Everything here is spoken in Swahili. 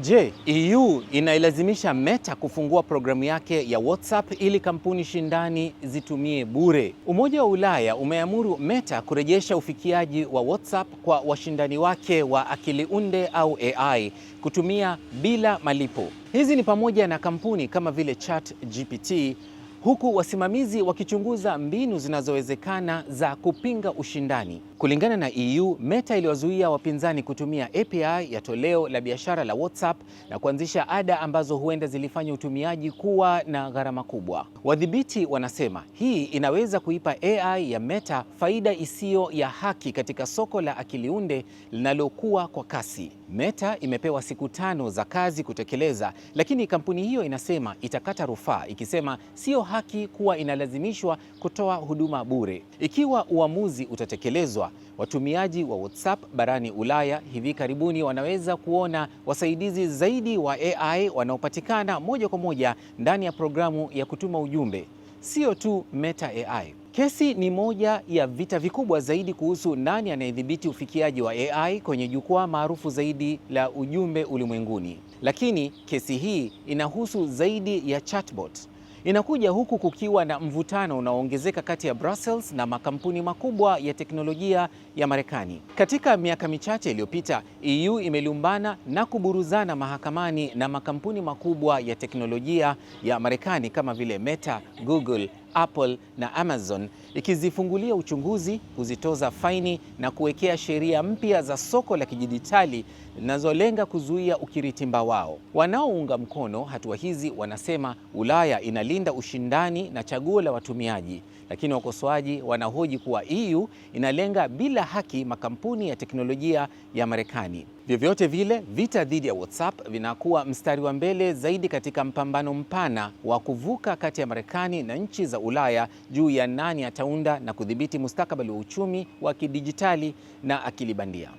Je, EU inailazimisha Meta kufungua programu yake ya WhatsApp ili kampuni shindani zitumie bure? Umoja wa Ulaya umeamuru Meta kurejesha ufikiaji wa WhatsApp kwa washindani wake wa akili unde au AI kutumia bila malipo. Hizi ni pamoja na kampuni kama vile ChatGPT, huku wasimamizi wakichunguza mbinu zinazowezekana za kupinga ushindani. Kulingana na EU, Meta iliwazuia wapinzani kutumia API ya toleo la biashara la WhatsApp na kuanzisha ada ambazo huenda zilifanya utumiaji kuwa na gharama kubwa. Wadhibiti wanasema hii inaweza kuipa AI ya Meta faida isiyo ya haki katika soko la akili unde linalokuwa kwa kasi. Meta imepewa siku 5 za kazi kutekeleza, lakini kampuni hiyo inasema itakata rufaa ikisema sio haki kuwa inalazimishwa kutoa huduma bure. Ikiwa uamuzi utatekelezwa, watumiaji wa WhatsApp barani Ulaya hivi karibuni wanaweza kuona wasaidizi zaidi wa AI wanaopatikana moja kwa moja ndani ya programu ya kutuma ujumbe, sio tu Meta AI. Kesi ni moja ya vita vikubwa zaidi kuhusu nani anayedhibiti ufikiaji wa AI kwenye jukwaa maarufu zaidi la ujumbe ulimwenguni. Lakini kesi hii inahusu zaidi ya chatbot. Inakuja huku kukiwa na mvutano unaoongezeka kati ya Brussels na makampuni makubwa ya teknolojia ya Marekani. Katika miaka michache iliyopita, EU imelumbana na kuburuzana mahakamani na makampuni makubwa ya teknolojia ya Marekani kama vile Meta, Google, Apple na Amazon, ikizifungulia uchunguzi, kuzitoza faini na kuwekea sheria mpya za soko la kidijitali zinazolenga kuzuia ukiritimba wao. Wanaounga mkono hatua hizi wanasema Ulaya inalinda ushindani na chaguo la watumiaji, lakini wakosoaji wanahoji kuwa EU inalenga bila haki makampuni ya teknolojia ya Marekani. Vyovyote vile, vita dhidi ya WhatsApp vinakuwa mstari wa mbele zaidi katika mpambano mpana wa kuvuka kati ya Marekani na nchi za Ulaya juu ya nani ataunda na kudhibiti mustakabali wa uchumi wa kidijitali na akili bandia.